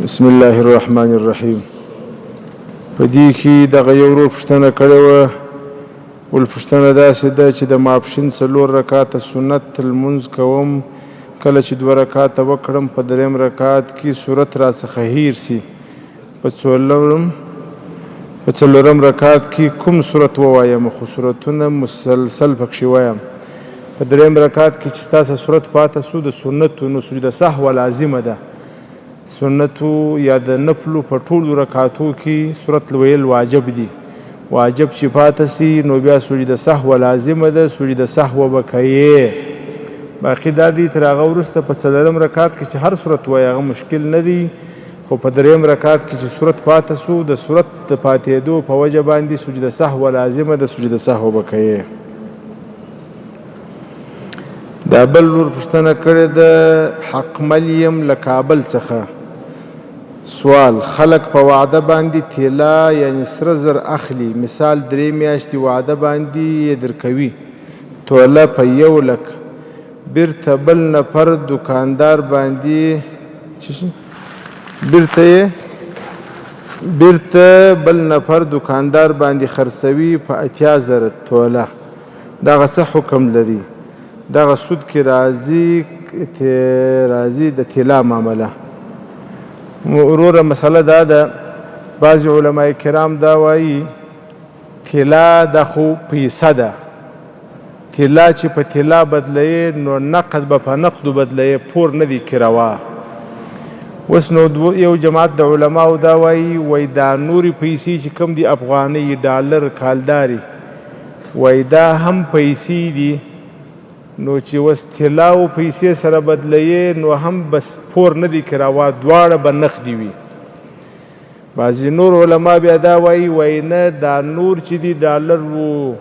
بسم الله الرحمن الرحیم. په دې کې دغه یو ورور پوښتنه کړې وه، ول پوښتنه داسې ده چې د ماپښین څلور رکعته سنت لمونځ کوم، کله چې دوه رکعته وکړم په دریم رکعت کې سورت راڅخه هیر سي، په څلورم رکعت کې کوم سورت ووایم؟ خو سورتونه مسلسل پکښې وایم. په دریم رکعت کې چې ستاسو سورت پاته سو د سنتو، نو سجده سهوه لازمه ده. سنتو یا د نفلو په ټولو رکعتو کې سورت ویل واجب دي. واجب چې پاته سي نو بیا سجده سهوه لازمه ده، سجده سهوه به کوې. باقي دا دی تر هغه وروسته په څلورم رکعت کې چې هر سورت وایي هغه مشکل نه دی، خو په دریم رکعت کې چې سورت پاته سو د سورت د پاتېدو په وجه باندې سجده سهوه لازمه ده، سجده سهوه به کوې. دا بل ورور پوښتنه کړې ده، حقمل یم له کابل څخه. سوال: خلک په وعده باندې طلا یعنی سره زر اخلي، مثال درې میاشتې وعده باندې یې درکوي، توله په 1 لک، بیرته بل نفر دکاندار باندې بیرته بل نفر دکاندار باندې خرڅوي په 80,000 توله، دغه څه حکم لري؟ دغه سود کې راځي د طلا معامله. وروره مسله دا ده، بعضې علما کرام دا وایي طلا دا خو پیسه ده، طلا چې په طلا بدلوې نو نقد به په نقدو بدلوې، پور نه دی کې روا. اوس نو یو جماعت د علماو دا وایي، وایي دا نورې پیسې چې کوم دي افغانۍ، ډالر، کالدارې، وایي دا هم پیسې دي، نو چې اوس طلا او پیسې سره بدلوې نو هم بس پور نه دی کې روا، دواړه به نقدي وي. بعضې نور علما بیا دا وایي، وایي نه دا نور چې دي ډالر و،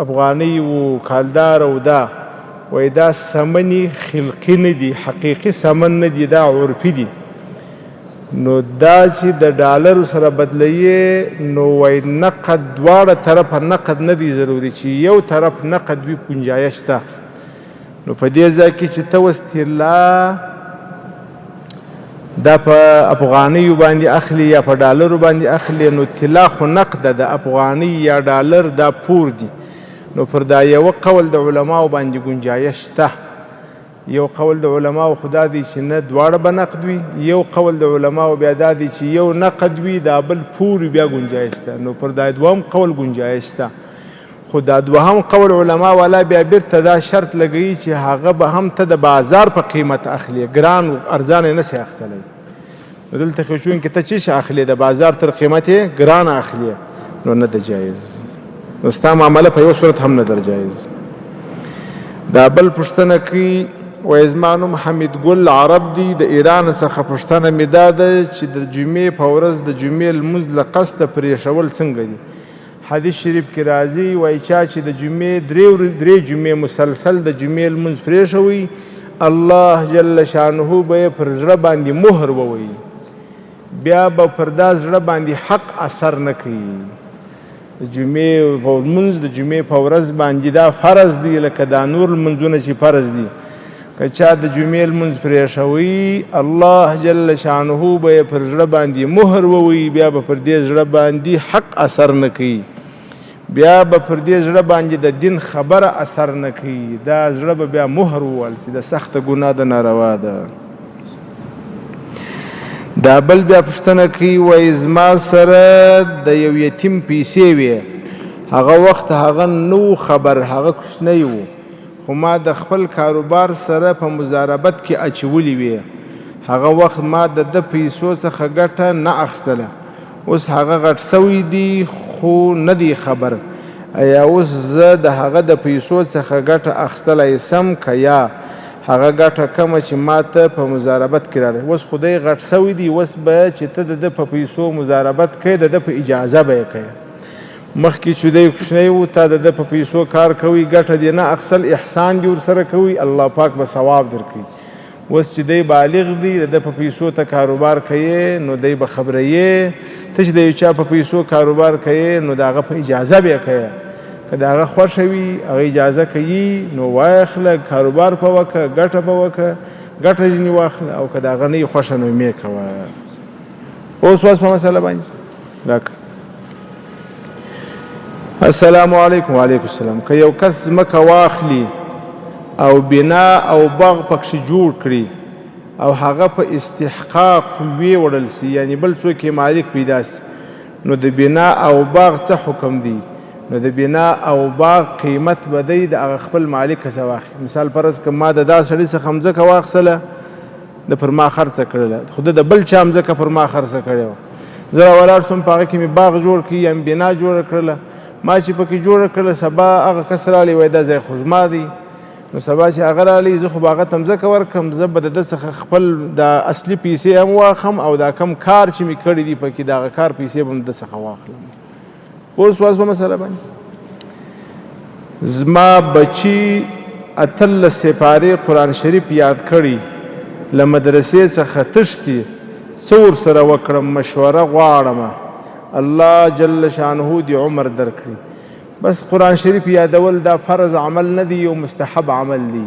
افغانۍ و، کالدار او دا، وایي دا سمنې خلقي نه دي، حقیقي سمن نه دي، دا عرفي دي. نو دا چې د ډالرو سره بدلوې نو وایي نقد دواړه طرفه نقد نه دی ضروري، چې یو طرف نقد وي ګنجایش شته. نو په دې ځای کې چې ته اوس طلا دا په افغانیو باندې اخلي یا په ډالرو باندې اخلي، نو طلا خو نقد ده، افغانۍ یا ډالر دا پور دي. نو پر دا یو قول د علماو باندې ګنجایش شته. یو قول د علماو خو دا دی چې نه دواړه به نقد وي، یو قول د علماو بیا دا دی چې یو نقد وي دا بل پور وي، بیا ګنجایش شته. نو پر دا دوهم قول ګنجایش شته. خو دا دوهم قول علما والا بیا بیرته دا شرط لګوي چې هغه به هم ته د بازار په قیمت اخلي، ګران ارزان یې نه سي اخیستلی. نو دلته خو چونکې ته څه شی اخلې د بازار تر قیمت یې ګران اخلې، نو نه ده جایز، نو ستا معامله په یو صورت هم نه در جایز. دا بل پوښتنه کوي، وایي زما نوم حمید ګل عرب دی، د ایران څخه. پوښتنه مې دا ده چې د جمعې په ورځ د جمعې لمونځ له قصده پرېښول څنګه دي؟ حدیث شریف کې راځي، وایي چا چې د جمعې درې جمعې مسلسل د جمعې لمونځ پرېښوي، الله جل شانه به یې پر زړه باندې مهر ووهي، بیا به پر دا زړه باندې حق اثر نه کوي. د جمعې په لمونځ د جمعې په ورځ باندې دا فرض دی، لکه دا نور لمونځونه چې فرض دي. که چا د جمعې لمونځ پرېښوي، الله جل شانه به یې پر زړه باندې مهر ووهي، بیا به پر دې زړه باندې حق اثر نه کوي، بیا به پر دې زړه باندې د دین خبره اثر نه کوي، دا زړه به بیا مهر ووهل سي، د سخته ګناه ده، ناروا ده. دا بل بیا پوښتنه کوي، وایي زما سره د یو یتیم پیسې وې، هغه وخت هغه نه و خبر، هغه کوچنی و، خو ما د خپل کاروبار سره په مضاربت کې اچولې وې، هغه وخت ما د ده پیسو څخه ګټه نه اخیستله، اوس هغه غټ سوی دی خو نه دی خبر، ایا اوس زه د هغه د پیسو څخه ګټه اخیستلی سم که یا هغه ګټه کومه چې ما ته په مضاربت کې راغله؟ اوس خو دی غټ سوی دی، اوس به چې ته د ده په پیسو مضاربت کوې د ده په اجازه به یې کوې. مخکې چې دی کوچنی و تا د ده په پیسو کار کوي، ګټه دې نه اخیستل، احسان دې ورسره کوي، الله پاک به ثواب درکوي. اوس چې دی بالغ دی د ده په پیسو ته کاروبار کوې نو دی به خبروې، ته چې د یو چا په پیسو کاروبار کوې نو د هغه په اجازه به یې کوې، که د هغه خوښه وي هغه اجازه کوي نو واخله، کاروبار په وکړه، ګټه په وکړه. ګټه ځینې واخله او که د هغه نه یې خوښه نو مې کوه. اوس واس په مسله باندې راکړه. السلام علیکم. وعلیکم السلام. که یو کس ځمکه واخلي او بنا او باغ پکښې جوړ کړي او هغه په استحقاق وی وړل سي، یعنی بل څوک یې مالک پیدا سي، نو د بنا او باغ څه حکم دی؟ نو د بنا او باغ قیمت به دی د هغه خپل مالک څخه واخلي. مثال فرض که ما د دا سړي څخه مځکه واخیستله، د پر ما خرڅه کړله، خو ده د بل چا مځکه پر ما خرڅه کړې وه، زه را ولاړ شوم په هغه کې مې باغ جوړ کړي یا مې بنا جوړه کړله، ما چې پکې جوړه کړله سبا هغه کس راغلی وایي دا ځای خو زما دی، نو سبا چې هغه راغلی زه خو به هغه ته مځکه ورکړم، زه به د ده څخه خپل د اصلي پیسې هم واخلم او دا کم کار چې مې کړی دی پکې د هغه کار پیسې به هم د ده څخه واخلم. پوه سواست په مسله باندې؟ زما بچی 18 سپارې قرآن شریف یاد کړی، له مدرسې څخه تښتي، څه ورسره وکړم؟ مشوره غواړم. الله جل شانه دې عمر درکړي. بس قرآن شریف یادول دا فرض عمل نه دی، یو مستحب عمل دی.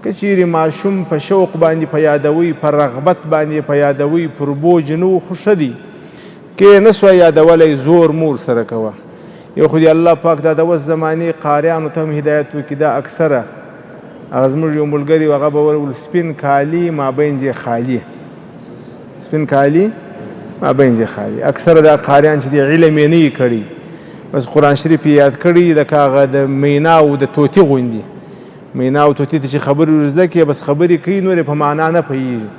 که چیرې ماشوم په شوق باندې په یادوي، په رغبت باندې په یادوي، پر بوج نه و خو ښه دی. که نه سوای یادولی زور مور سره کوه. یو خو دې الله پاک دا د اوس زمانې قاریانو ته هم هدایت وکړي. دا اکثره هغه زموږ یو ملګری و، هغه به ول سپین کالي مابین یې خالي، سپین کالي مابین یې خالي. اکثره دا قاریان چې د علم یې نه یي کړي، بس قرآن شریف یې یاد کړي، لکه هغه د مینا او د طوطي غوندې، مینا او طوطي ته چې خبرې ور زده کړي بس خبرې کوي، نور یې په معنا نه پوهېږي.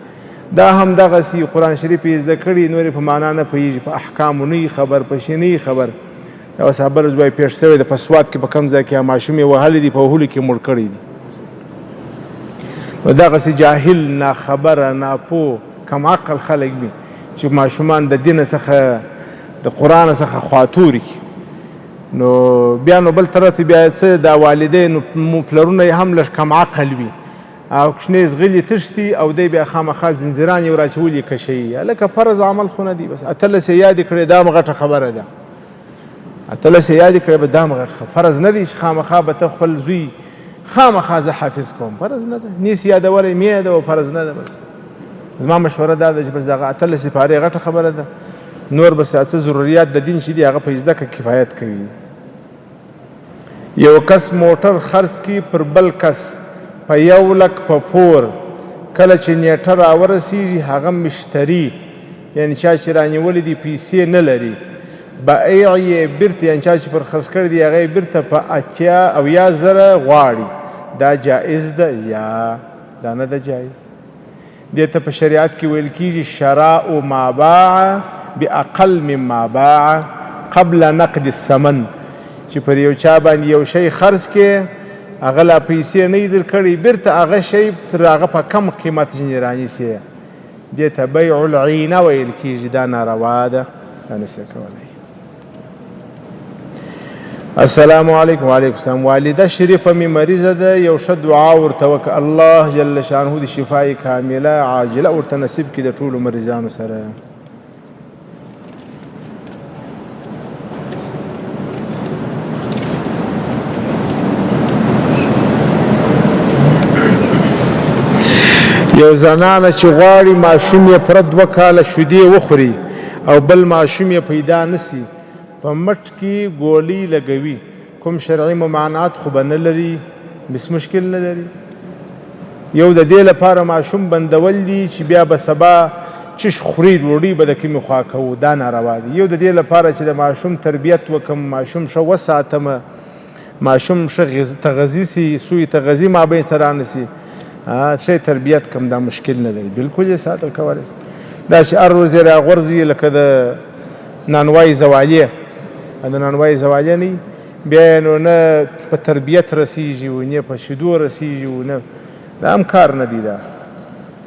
دا هم دغسې قرآن شریف یې زده کړي، نور یې په معنا نه پوهېږي، په احکامو نه یي خبر، په شي نه یي خبر. دا اوس بل ورځ وایي پېښ شوی دی په سوات کې، په کوم ځای کې ماشوم یې وهلی دی، په وهلو کې مړ کړی دی. نو دغسې جاهل، ناخبره، ناپوه، کم عقل خلک وي چې ماشومان د دین څخه، د قرآن څخه خواتوري کړي. نو بیا نو بل طرف ته بیا څه دا والدین پلرونه یې هم لږ کم عقل وي او کوچنی زغلي تښتي او دی بیا خامخا زنځیران یې وراچولي کشوي. هلکه فرض عمل خو نه دی، بس 18 یې یادې کړې، دا هم غټه خبره ده. 18 یې یادې کړې، به دا هم غټه خبره. فرض نه دی چې خامخا به ته خپل زوی خامخا زه حافظ کوم، فرض نه ده. نیسي یادولی مې یادوه، فرض نه ده. بس زما مشوره دا ده چې بس دغه 18 سپارې غټه خبره ده، نور بس څه ضروریات د دین چې دي هغه په زده کړه کفایت کوي. یو کس موټر خرڅ کی پر بل کس په 1 لک په پور، کله چې نیټه راورسیږي هغه مشتری یعنی چا چې رانیولې دي پیسې نه لري، بایع یې بیرته یعنی چا چې پر خرڅ کړی دی هغه یې بیرته په 70,000 غواړي، دا جایز ده یا دا نه ده جایز؟ دې ته په شریعت کې ویل کیږي شراء ما باع باقل مما باع قبل نقد الثمن، چې پر یو چا باندې یو شی خرڅ کې هغه لا پیسې نه درکړي، بیرته هغه شی تر هغه په کم قیمت ځینې رانیسي، دې ته بیع العینه ویل کیږي. دا ناروا ده، دا نسي کولی. السلام علیکم. وعلیکم السلام. والده شریفه مې مریضه ده، یو ښه دعا ورته وکړه، الله جل شانه د شفای کامله عاجله ورته نصیب کړي د ټولو مریضانو سره. یو زنانه چې غواړي ماشوم یې پوره 2 کاله شیدې وخوري او بل ماشوم یې پیدا نسی، په مټ کې ګولۍ لګوي، کوم شرعي ممانعت خو به نه لري؟ هېڅ مشکل نه لري. یو د دې لپاره ماشوم بندول دي چې بیا به سبا چش خوري، ډوډۍ به د کومې خوا کوو، دا ناروا دي. یو د دې لپاره چې د ماشوم تربیت وکم، ماشوم ښه وساتم، ماشوم ښه تغذي سي، سوی تغذي مابین ته رانه سي، ښه تربیت کم، دا مشکل نه لري، بالکل یې ساتل کولی سي. دا چې هر ورځ یې راغورځي لکه د نانوای زوالې، د نانوای زوالې نه بیا یې نو نه په تربیت رسیږي و نه په شیدو رسیږي و نه، دا هم کار نه دی. دا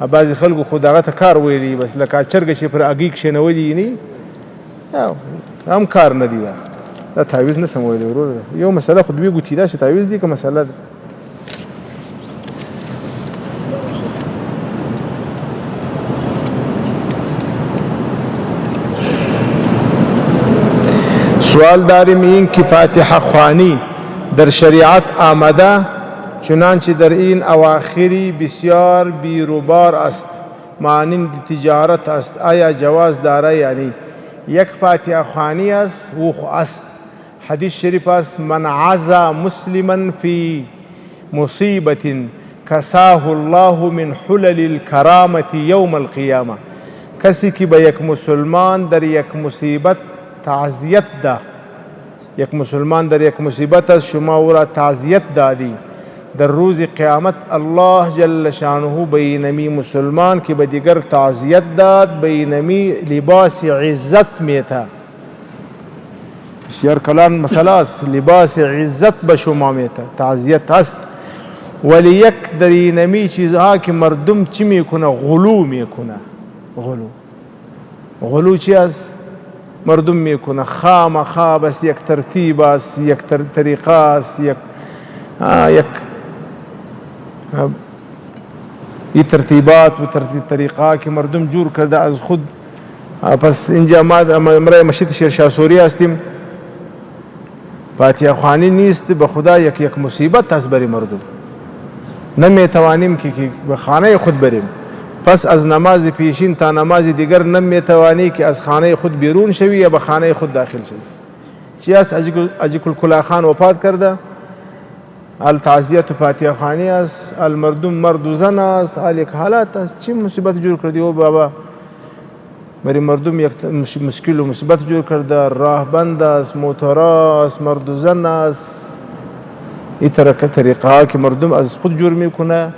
بعضې خلکو خو دغه ته کار ویلي، بس لکه چرګه چې پر هګۍ کښېنولي نه، هم کار نه دی. دا تعویذ نه سم ویلی ورور، یو مسله خو دوې ګوتې ده چې تعویذ دی که مسله ده. سوال داریم این که فاتحه خوانی در شریعت آمده چنانچه در این اواخری بسیار بیروبار است، مانند تجارت است، آیا جواز داره؟ یعنی یک فاتحه خوانی است و خو است. حدیث شریف است: من عزا مسلما فی مصیبت کساه الله من حلل الکرامة یوم القیامه. کسی که به یک مسلمان در یک مصیبت تعزیت ده، یک مسلمان در یک مصیبت است، شما او را تعزیت دادی، در روز قیامت الله جل شانه به اینمی مسلمان که به دیگر تعزیت داد، به اینمی لباس عزت میته. بسیار کلان مسئله است. لباس عزت به شما میته، تعزیت است. ولی یک در اینمی چیزها که مردم چی میکنه؟ غلو میکنه. غلو، غلو چی است؟ مردم میکنه خامخا بس یک ترتیب است، یک طریقه است، یک این ترتیبات و ترتیب طریقه که مردم جور کرده از خود. پس اینجا ما مرای مسجد شیرشاه سوری هستیم، فاتحه خوانی نیست. به خدا یک مصیبت است برای مردم. نمیتوانیم که به خانه خود بریم. پس از نماز پیشین تا نماز دیگر نمیتوانی که از خانه خود بیرون شوی یا به خانه خود داخل شوی. چی است؟ اجیکل کلا خان وفات کرده، التعزیت و فاتحه خوانی است، المردم مرد و زن است، ال یک حالات است. چی مصیبت جور کردی او بابا؟ برای مردم یک مشکل و مصیبت جور کرده. راه بند است، موتور است، مرد و زن است. این طریقه ها که مردم از خود جور میکنه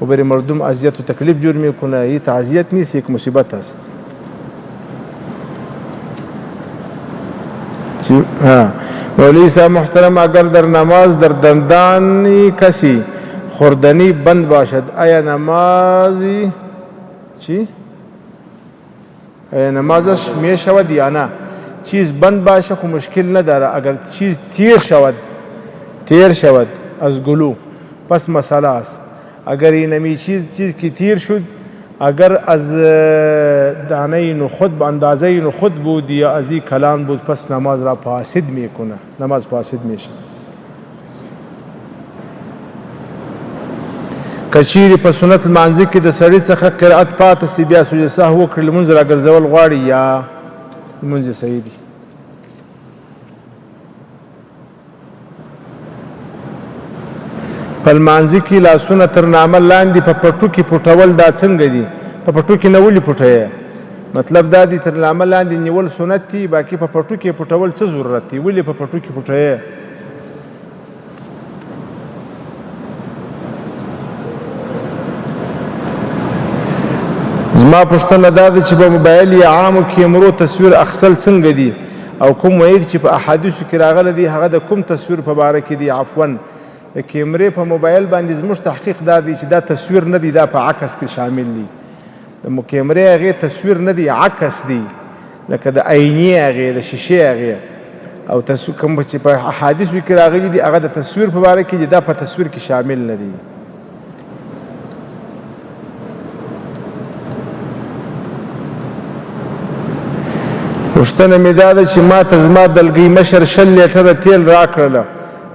و برای مردم اذیت و تکلیف جور میکنه، این تعزیت نیست، یک مصیبت است. مولوی صاحب محترم، اگر در نماز در دندان کسی خوردنی بند باشد، آیا نمازی چی؟ آیا نمازش می شود یا نه؟ چیز بند باشه خو مشکل نداره. اگر چیز تیر شود، تیر شود از گلو، پس مسئله است. اگر اینمی چیز که تیر شد، اگر از دانه نخود به اندازه نخود بود یا از این کلان بود، پس نماز را فاسد میکنه، نماز فاسد میشه. که چیرې په سنت لمانځه کې د سړي څخه قرائت پاته سي، بیا سجده سهو وکړي، لمونځ راګرځول غواړي یا لمونځ یې صحیح دی؟ په لمانځه کې لاسونه تر نامه لاندې په پټو کې پټول دا څنګه دي؟ په پټو کې نه ولې پټوې؟ مطلب دا دی تر نامه لاندې نیول سنت دي، باقي په پټو کې پټول څه ضرورت دی؟ ولې په پټو کې پټوې؟ زما پوښتنه دا ده چې په موبایل یا عامو کیمرو تصویر اخیستل څنګه دي، او کوم وعید چې په احادیثو کې راغلی دی هغه د کوم تصویر په باره کې دی؟ عفوا، د کیمرې په موبایل باندې زموږ تحقیق دا دی چې دا تصویر نه دی، دا په عکس کې شامل دی. د کیمرې هغې تصویر نه دی، عکس دی، لکه د آینې هغې، د شیشې هغې. او کوم چې په احادیثو کې راغلي دي هغه د تصویر په باره کې دي، دا په تصویر کې شامل نه دی. پوښتنه مې دا ده چې ما ته زما دلګۍ مشر 20 لیټره تیل راکړله،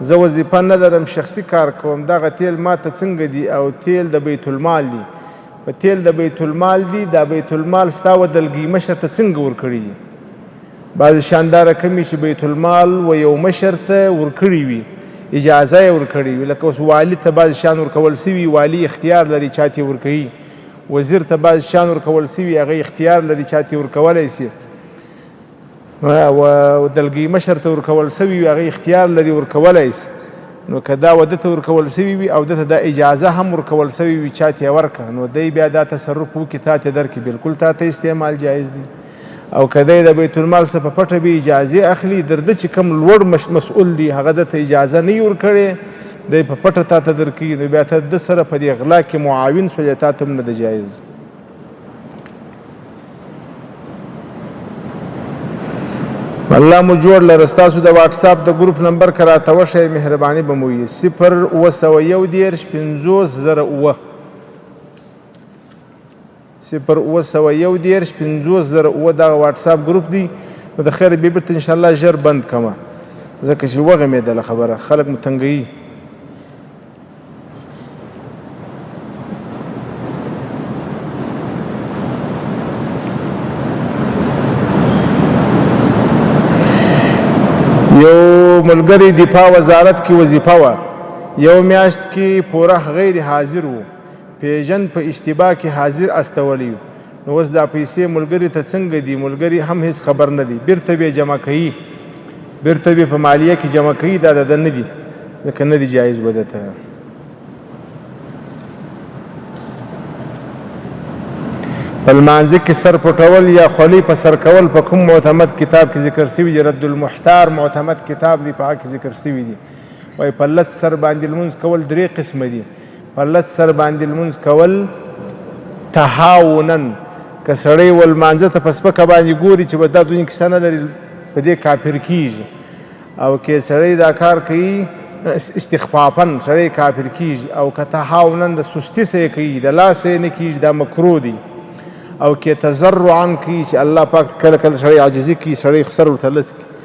زه وظیفه نه لرم، شخصي کار کوم، دغه تیل ما ته څنګه دي؟ او تیل د بیت المال دي، په تیل د بیت المال دي، دا بیت المال ستا و دلګۍ مشر ته څنګه ورکړي دي؟ بعضې شیان دا رقم چې بیت المال و یو مشر ته ورکړي وي، اجازه یې ورکړې وي، لکه اوس والي ته بعضې شیان ورکول سوي، والي اختیار لري چاته یې ورکوي، وزیر ته بعضې شیان ورکول سوي، هغه اختیار لري چاته یې ورکولی سي، و دلګۍ مشر ته ورکول سوي وي، هغه اختیار لري ورکولی سي. نو که دا و ده ته ورکول سوي وي او ده ته دا اجازه هم ورکول سوي وي چاته یې ورکړه، نو دی بیا دا تصرف وکړي تا ته درکړي، بالکل تا ته استعمال جایز دی. او که دی د بیت المال څخه په پټه بې اجازې اخلي، در ده چې کوم لوړ مسؤل دی هغه ده ته اجازه نه ورکړې، دی په پټه تا ته درکوي، نو بیا ته ده سره په دې غلا کې معاون سولې، تا ته هم نه ده جایز. الله مو جوړ لره. ستاسو د واتساپ د ګروپ نمبر که راته وښیې مهرباني به مو وي. 0731 50 007، 0731 50 007 دغه واتساپ ګروپ دی. نو د خیره بیا بیرته انشاءالله ژر بند کړم، ځکه چې وغمېدله خبره، خلک مو تنګوي. یو ملګری دفاع وزارت کې وظیفه وه، یو میاشت کې پوره غیر حاضر وو، پیژند په اشتباه کې حاضر استولی، نو اوس دا پیسې ملګری ته څنګه دي؟ ملګری هم هیڅ خبر نه دی، بیرته به جمع کوي، بیرته به په مالیه کې جمع کوي، دا د نه دي، ځکه نه دي جایز وده ته. په لمانځه کې سر پټول یا خولۍ په سر کول په کوم معتمد کتاب کې ذکر شوي دي؟ رد المحتار معتمد کتاب دی، په هغه کې ذکر شوي دي. وایي په لڅ سر باندې لمونځ کول درې قسمه دي. په لڅ سر باندې لمونځ کول تهاونا، که سړی و لمانځه ته په سپکه باندې ګوري چې بس دا دنیا کیسه نه لري، په دې کافر کیږي. او که سړی دا کار کوي استخفافا، سړی کافر کیږي. او که تهاونا د سستی سره کوي، د لاسه یې نه کیږي، دا مکروه دی. او که تضرعا کوي چې الله پاک کله کله سړی عاجزي کوي، سړی سر ورته لڅ کړي.